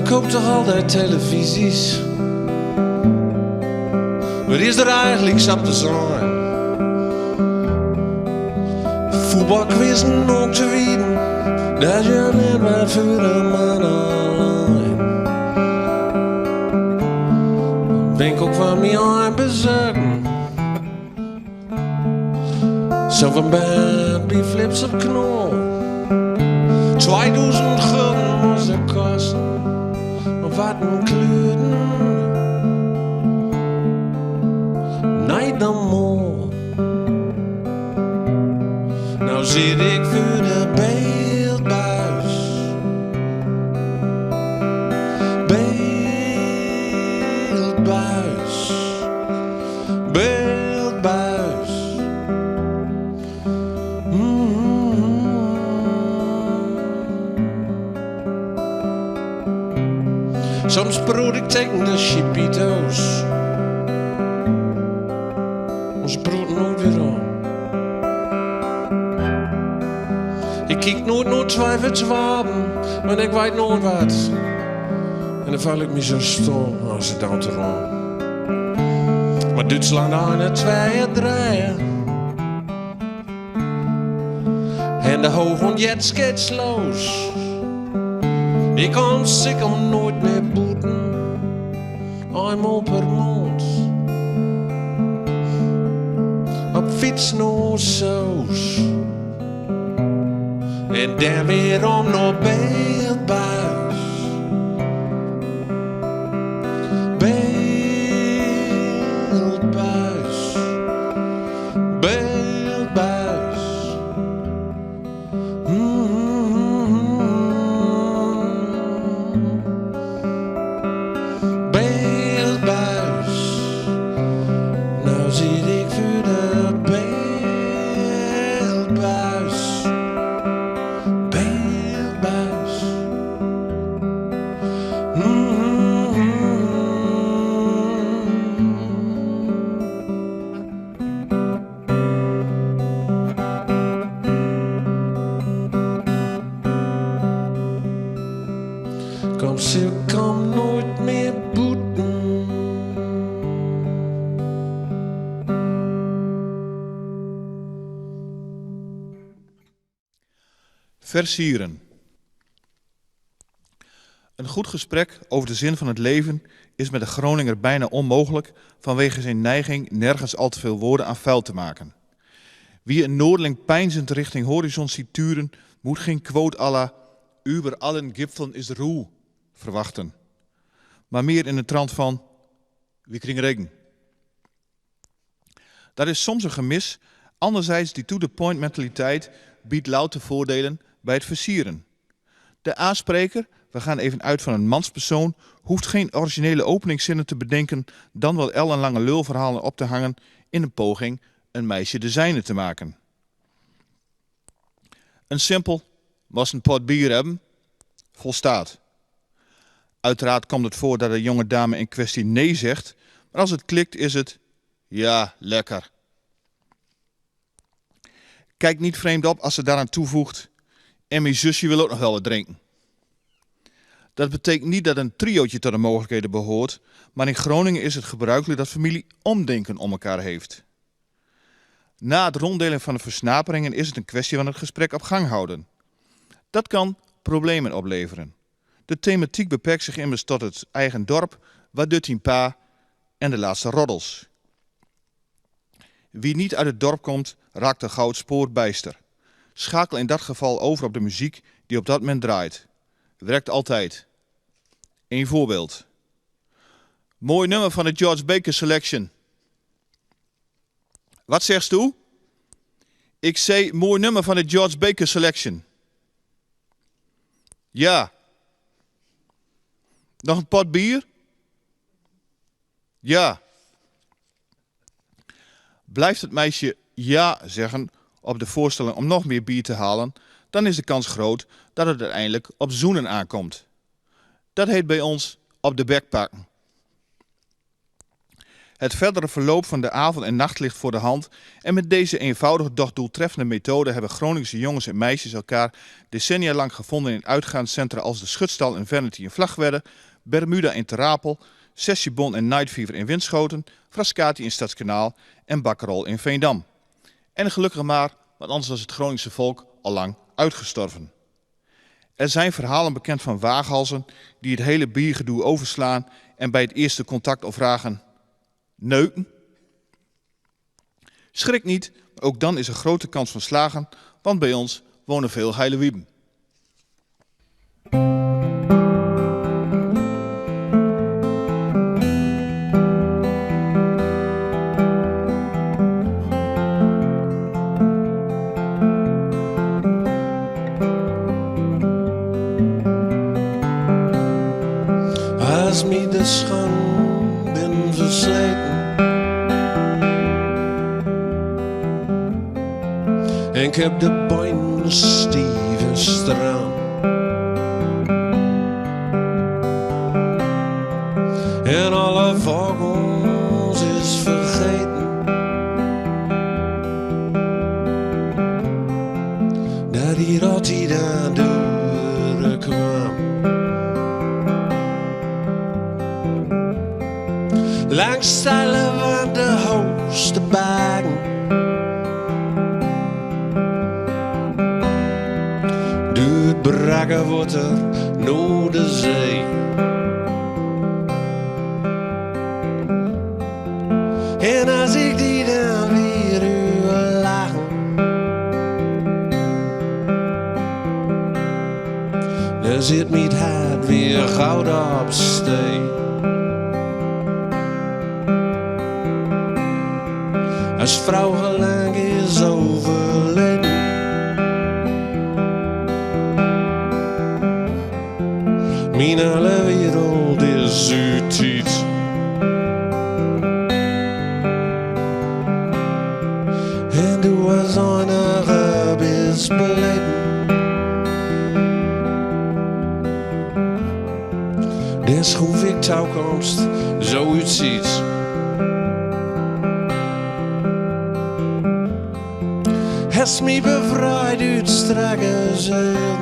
Verkoopt toch altijd televisies? Wat is er eigenlijk op te zijn? Voetbalquizzen ook te wieden, dat je net wat voor de man alleen. Winkel kwam je aan bezoeken. Zo van band bij Flips op knol. 2000 gulden moest het kosten. Maar wat een kleuren. Nee, dan mol. Nou zit ik voor de beeldbuis. Beeldbuis. Beeldbuis. Soms brood ik tegen de chipito's. Ons brood nooit weer aan. Ik kijk nooit naar twee zwaben, maar ik weet nooit wat. En dan val ik me zo stom als het dan te rond. Maar Duitsland aan het tweeën draaien. En de hoge jets los. Ik kan zeker nooit meer boeten. Eenmaal per maand. Op fiets naar Soos. En dan weer om naar Beeldbuis. Beeldbuis. Beeldbuis. Beeldbuis. Nou zit ik voor de beeldbuis. Beeldbuis. Kom, ze kom nooit meer boeten. Versieren. Een goed gesprek over de zin van het leven is met de Groninger bijna onmogelijk vanwege zijn neiging nergens al te veel woorden aan vuil te maken. Wie een Noorderling peinzend richting horizon ziet turen, moet geen quote à la über allen Gipfeln is Ruhe verwachten. Maar meer in de trant van wie kring regen. Dat is soms een gemis, anderzijds die to-the-point mentaliteit biedt louter voordelen bij het versieren. De aanspreker, we gaan even uit van een manspersoon, hoeft geen originele openingszinnen te bedenken, dan wel ellenlange lulverhalen op te hangen in een poging een meisje de zijne te maken. Een simpel, was een pot bier hebben, volstaat. Uiteraard komt het voor dat de jonge dame in kwestie nee zegt, maar als het klikt is het ja, lekker. Kijk niet vreemd op als ze daaraan toevoegt en mijn zusje wil ook nog wel wat drinken. Dat betekent niet dat een triootje tot de mogelijkheden behoort, maar in Groningen is het gebruikelijk dat familie omdenken om elkaar heeft. Na het ronddelen van de versnaperingen is het een kwestie van het gesprek op gang houden. Dat kan problemen opleveren. De thematiek beperkt zich immers tot het eigen dorp, wat doet een pa en de laatste roddels. Wie niet uit het dorp komt, raakt de goud spoor bijster. Schakel in dat geval over op de muziek die op dat moment draait. Werkt altijd. Een voorbeeld. Mooi nummer van de George Baker Selection. Wat zegt u? Ik zei mooi nummer van de George Baker Selection. Ja. Nog een pot bier? Ja. Blijft het meisje ja zeggen op de voorstelling om nog meer bier te halen, dan is de kans groot dat het uiteindelijk op zoenen aankomt. Dat heet bij ons op de bek pakken. Het verdere verloop van de avond en nacht ligt voor de hand en met deze eenvoudige doch doeltreffende methode hebben Groningse jongens en meisjes elkaar decennia lang gevonden in uitgaanscentra als de Schutstal en Vanity in Vlagtwedde, Bermuda in Ter Apel, Sessiebon en Night Fever in Winschoten, Frascati in Stadskanaal en Bakkerol in Veendam. En gelukkig maar, want anders was het Groningse volk al lang uitgestorven. Er zijn verhalen bekend van waaghalzen die het hele biergedoe overslaan en bij het eerste contact al vragen: Neuken? Schrik niet, ook dan is er grote kans van slagen, want bij ons wonen veel geile wieven. As my de schoenen bin versleten En ik heb de benen stief en stram En alle vogels is vergeten Dat hier altijd aan deur kwam Langs steile van de hoogste bergen Door het brakke water naar de zee En als ik die dan weer hoor lachen Dan zit mijn hart weer goud op steen Als vrouw gelang is overleden Mijn hele wereld is uit tijd En du als enige bist beleden Des hoe ik toekomst zo uitziet. Hast mich befreit uit strakke zeilen.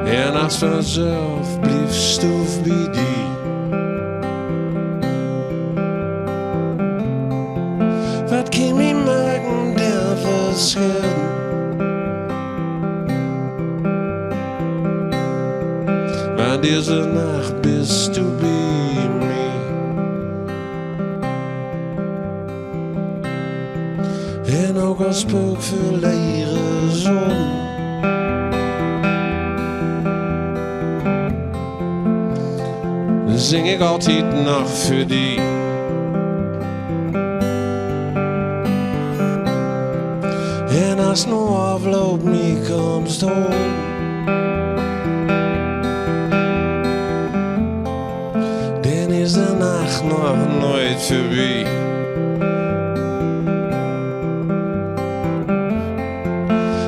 En als vanzelf blief stoef bij die. Wat kan mij maken der verschillen? Maar deze nacht bist du bij mij. En ook al spook verlegen zon. Zing ik altijd nog voor die. En als no afloop me komst home. Dan is de nacht nog nooit voorbij.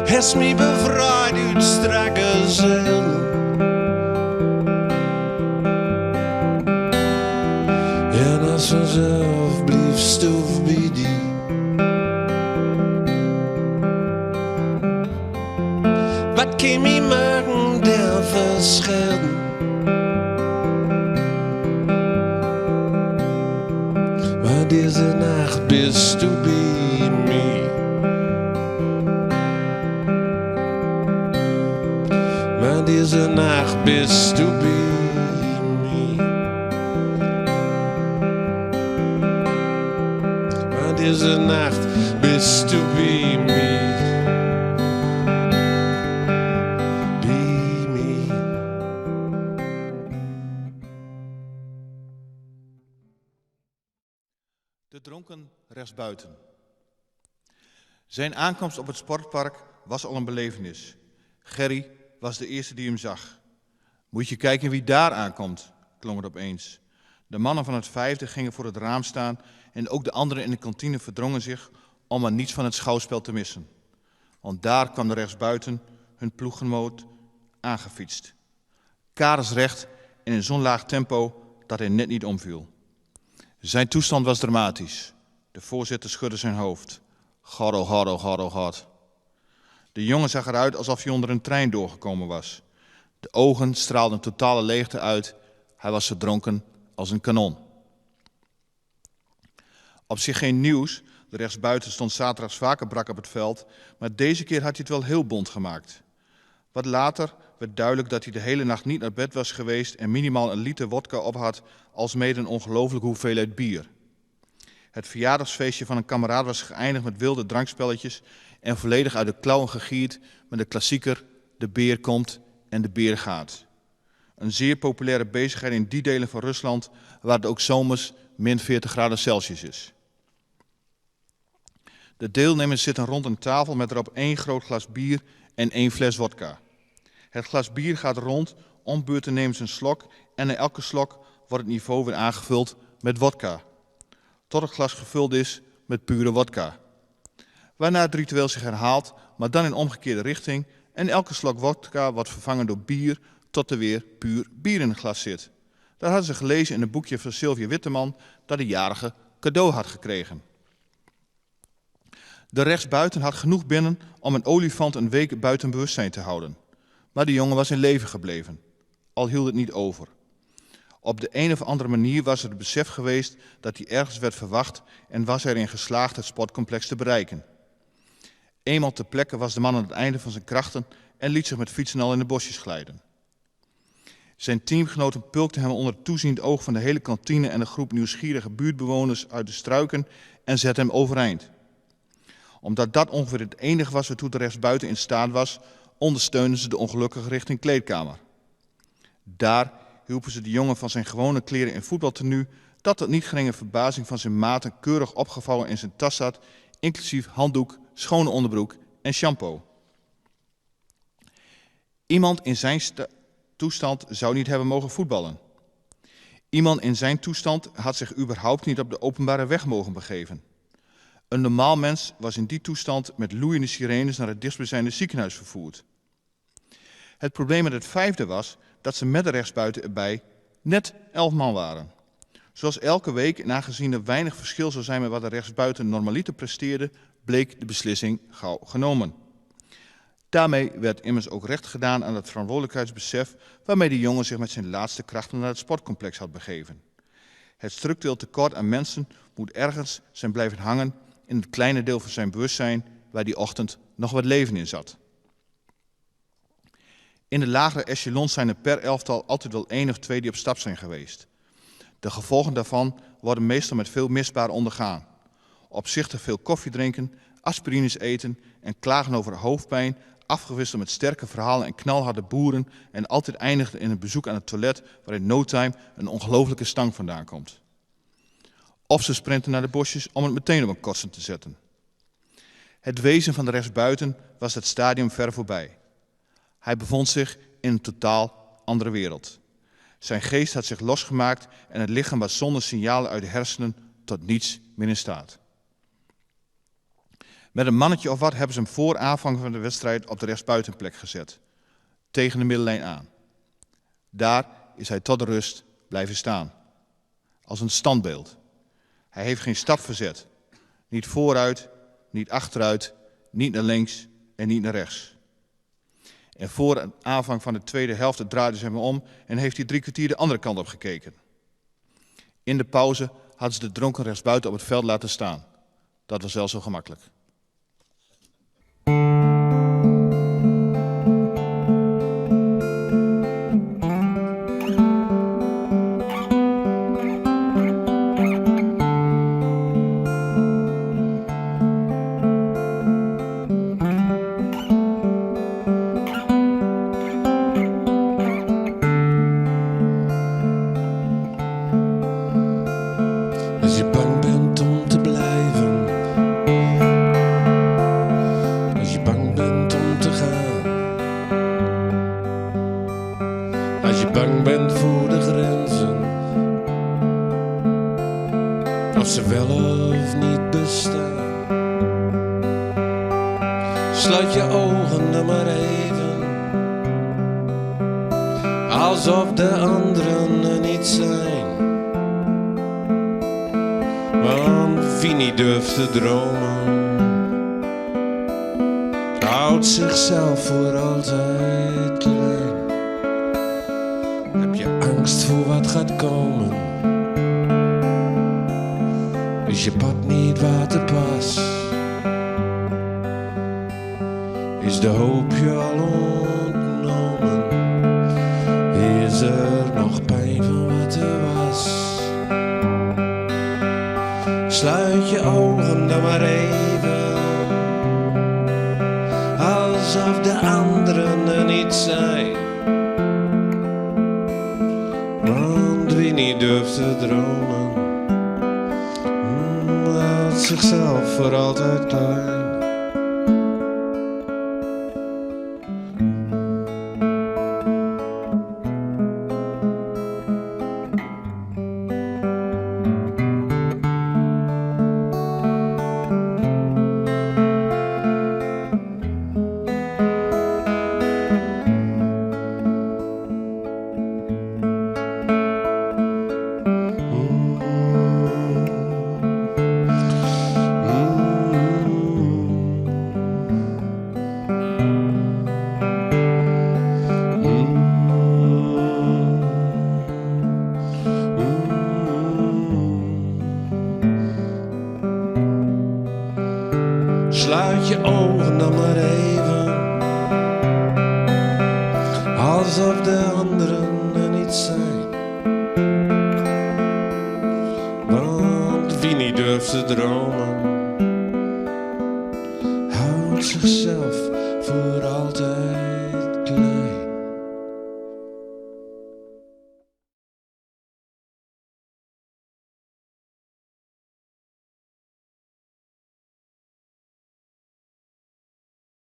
Hast mich befreit uit strakke zeilen. En als vanzelf blief stoef bij die. Wat kan mij maken der verschillen? Maar deze nacht bist du bij mij. Maar deze nacht bist du bij mij. Maar deze nacht bist du bij mij. Bij mij. De dronken rechtsbuiten. Zijn aankomst op het sportpark was al een belevenis. Gerry was de eerste die hem zag. Moet je kijken wie daar aankomt, klonk het opeens. De mannen van het vijfde gingen voor het raam staan en ook de anderen in de kantine verdrongen zich om maar niets van het schouwspel te missen. Want daar kwam de rechtsbuiten, hun ploeggenoot, aangefietst. Kadersrecht en in zo'n laag tempo dat hij net niet omviel. Zijn toestand was dramatisch. De voorzitter schudde zijn hoofd. God, oh god, oh god, oh god. De jongen zag eruit alsof hij onder een trein doorgekomen was. De ogen straalden totale leegte uit. Hij was zo dronken als een kanon. Op zich geen nieuws, de rechtsbuiten stond zaterdags vaker brak op het veld, maar deze keer had hij het wel heel bont gemaakt. Wat later werd duidelijk dat hij de hele nacht niet naar bed was geweest en minimaal een liter wodka op had, alsmede een ongelooflijke hoeveelheid bier. Het verjaardagsfeestje van een kameraad was geëindigd met wilde drankspelletjes en volledig uit de klauwen gegierd met de klassieker De beer komt en de beer gaat. Een zeer populaire bezigheid in die delen van Rusland waar het ook zomers min 40 graden Celsius is. De deelnemers zitten rond een tafel met erop één groot glas bier en één fles wodka. Het glas bier gaat rond, om beurten nemen ze een slok en na elke slok wordt het niveau weer aangevuld met wodka. Tot het glas gevuld is met pure wodka. Waarna het ritueel zich herhaalt, maar dan in omgekeerde richting en elke slok wodka wordt vervangen door bier tot er weer puur bier in het glas zit. Daar hadden ze gelezen in een boekje van Sylvia Witteman dat de jarige cadeau had gekregen. De rechtsbuiten had genoeg binnen om een olifant een week buiten bewustzijn te houden. Maar de jongen was in leven gebleven, al hield het niet over. Op de een of andere manier was er het besef geweest dat hij ergens werd verwacht en was hij erin geslaagd het sportcomplex te bereiken. Eenmaal ter plekke was de man aan het einde van zijn krachten en liet zich met fietsen al in de bosjes glijden. Zijn teamgenoten pulkten hem onder het toeziend oog van de hele kantine en een groep nieuwsgierige buurtbewoners uit de struiken en zetten hem overeind. Omdat dat ongeveer het enige was waartoe de rechtsbuiten in staat was, ondersteunden ze de ongelukkige richting kleedkamer. Daar hielpen ze de jongen van zijn gewone kleren in voetbaltenue, dat tot niet geringe verbazing van zijn maten keurig opgevouwen in zijn tas zat, inclusief handdoek, schone onderbroek en shampoo. Iemand in zijn toestand zou niet hebben mogen voetballen. Iemand in zijn toestand had zich überhaupt niet op de openbare weg mogen begeven. Een normaal mens was in die toestand met loeiende sirenes naar het dichtstbijzijnde ziekenhuis vervoerd. Het probleem met het vijfde was dat ze met de rechtsbuiten erbij net 11 man waren. Zoals elke week en aangezien er weinig verschil zou zijn met wat de rechtsbuiten normaliter presteerde, bleek de beslissing gauw genomen. Daarmee werd immers ook recht gedaan aan het verantwoordelijkheidsbesef waarmee de jongen zich met zijn laatste krachten naar het sportcomplex had begeven. Het structureel tekort aan mensen moet ergens zijn blijven hangen in het kleine deel van zijn bewustzijn waar die ochtend nog wat leven in zat. In de lagere echelons zijn er per elftal altijd wel één of twee die op stap zijn geweest. De gevolgen daarvan worden meestal met veel misbaar ondergaan. Opzichtig veel koffie drinken, aspirines eten en klagen over hoofdpijn, afgewisseld met sterke verhalen en knalharde boeren en altijd eindigde in een bezoek aan het toilet waar in no time een ongelofelijke stank vandaan komt. Of ze sprinten naar de bosjes om het meteen op een kotsen te zetten. Het wezen van de rechtsbuiten was het stadium ver voorbij. Hij bevond zich in een totaal andere wereld. Zijn geest had zich losgemaakt en het lichaam was zonder signalen uit de hersenen tot niets meer in staat. Met een mannetje of wat hebben ze hem voor aanvang van de wedstrijd op de rechtsbuitenplek gezet. Tegen de middenlijn aan. Daar is hij tot de rust blijven staan. Als een standbeeld. Hij heeft geen stap verzet. Niet vooruit, niet achteruit, niet naar links en niet naar rechts. En voor de aanvang van de tweede helft draaiden ze hem om en heeft hij 3 kwartier de andere kant op gekeken. In de pauze hadden ze de dronken rechtsbuiten op het veld laten staan. Dat was wel zo gemakkelijk. Als je bang bent om te blijven, als je bang bent om te gaan, als je bang bent voor de grenzen, of ze wel of niet bestaan, sluit je ogen dan maar even. Alsof de anderen er niet zijn. Want wie niet durft te dromen, houdt zichzelf voor altijd klein. Heb je angst voor wat gaat komen? Is je pad niet waar te pas? Is de hoop je al ontnomen? Is er nog pijn van wat er was? Sluit je ogen dan maar even, alsof de anderen er niet zijn. Want wie niet durft te dromen, houdt zichzelf voor altijd klein. Sluit je ogen dan maar even, alsof de anderen er niet zijn. Want wie niet durft te dromen, houdt zichzelf voor altijd.